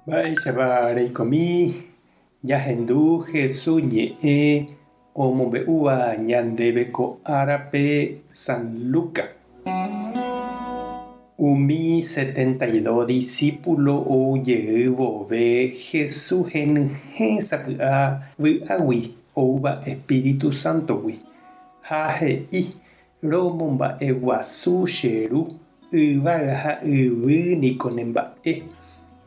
Mba'éichapa reikomi jahendu Jesús ñe'ẽ omombe'úva ñandéve ko árape San Lucas. Umi 72 disípulo ou jey vove Jesús henyhẽ sapy'a vy'águi oúva Espíritu Sántogui, ha he'i, Romomba'eguasu che Ru, yvága ha yvy niko ne mba'e.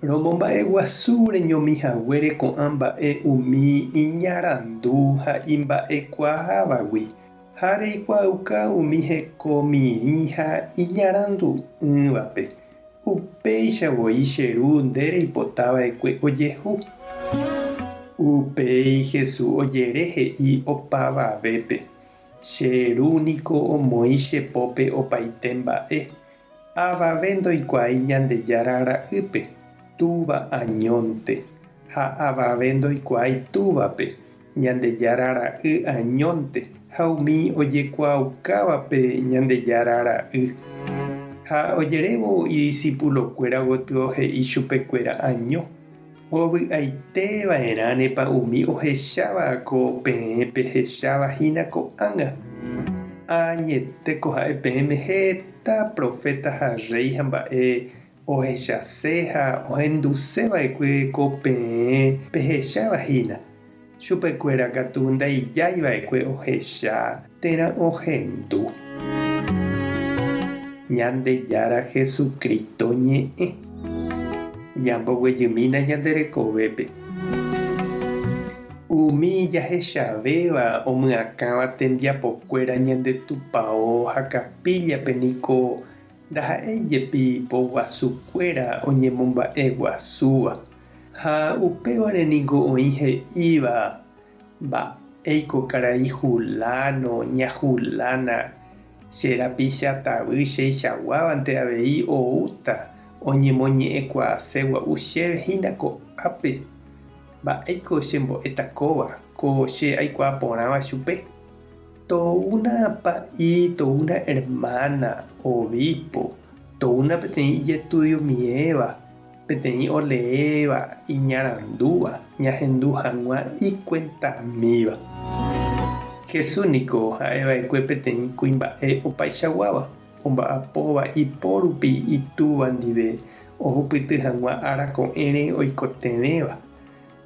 Romomba'eguasu reñomi haguére ko'ã mba'e umi iñarandu ha imba'ekuaávagui, ha reikuaauka umi heko mirĩ ha iñarandu'ỹvape. Upéicha voi che Ru nde reipota va'ekue ojehu. Upéi Jesús ojere he'i opavavépe. Che Ru niko omoĩ che pópe opaite mba'e, avave ndoikuaái Ñandejára Ra'ýpe, Túva añónte, ha avave ndoikuaái Túvape, Ñandejára Ra'y añónte, ha umi ojekuaaukávape Ñandejára Ra'y. Ha ojerévo idisipulokuéra gotyo he'i chupekuéra año. Ovy'aite va'erãnepa umi ohecháva ko peẽ pehecháva hína ko'ág̃a? Añetéko ha'e peẽme heta proféta ha rréi ha mba'e ohechase ha ohenduse va'ekue ko peẽ pehecháva hína. Chupekuéra katu ndaijái va'ekue ohecha térã ohendu. Ñandejára Jesucristo ñe'ẽ. Ñamboguejymína ñande rekovépe. Umi jahechavéva omyakãva tembiapokuéra ñande tupao ha capilla-pe niko ndaha'éi jepi poguasukuéra oñemomba'eguasúva. Ha upévare niko oĩ he'íva, Mba'éiko karai Juláno, ña Julána, che rapicha tavy cheichaguávante avei oúta oñemoñe'ẽkuaase gua'u chéve hína ko'ápe. Mba'éiko chembo'éta kóva, ko che aikuaa porãva chupe? Toúna pa'i, toúna hermana, obispo, toúna peteĩ ijestudio miéva, Peteĩ oleéva iñarandúva ñahendu hag̃ua ikuentamíva. Jesús niko ha'eva'ekue peteĩ kuimba'e opaichaguáva, omba'apóva ipo rupi Itúva ndive ohupyty hag̃ua ára ko'ẽre oikotevẽva.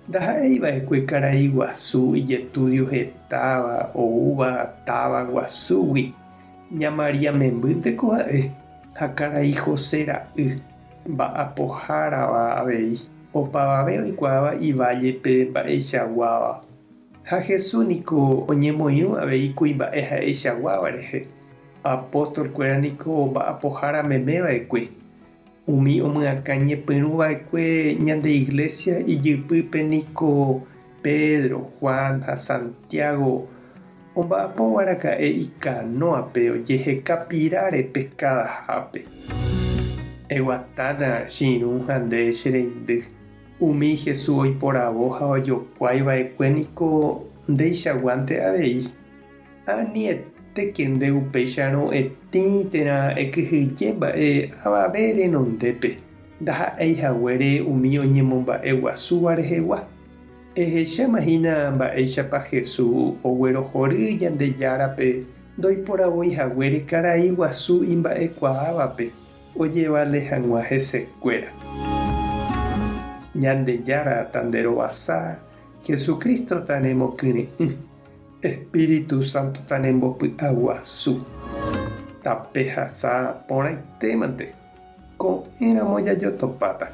Ndaha'eiva'ekue karai guasu ijetúdio hetáva oúva táva guasúgui, ña María membýnteko ha'e ha karai José ra'y. Mba'apohárava avei, opavave oikuaáva ivállepe mba'eichaguáva. Ha Jesús niko oñemoirũ avei kuimba'e ha'eichaguáva rehe. Apóstol-kuéra niko mba'apohára meme va'ekue. Umi omyakã ñepyrũ va'ekue ñande Iglesia ijypýpe niko Pedro, Juan ha Santiago omba'apóva raka'e ikanóape ojeheka piráre peskadahápe. Eguatána che irũ ha nde che reindy. Umi Jesús oiporavo ha ojokuái va'ekue niko ndeichaguánte avei. Anietéke nde upéicharõ etĩ térã ekyhyje mba'e avave renondépe, ndaha'éi haguére umi oñemomba'e guasúva rehegua. Ehecháma hína mba'éichapa Jesús oguerohory Ñandejárape ndoiporavói haguére karai guasu imba'ekuaávape ojevale hag̃ua hesekuéra. Ñandejára tanderovasa, Jesucristo tanemokyre'ỹ, Espíritu Santo tanembopy'aguasu. Tapehasa porãitémante, ko'ẽramo jajotopáta.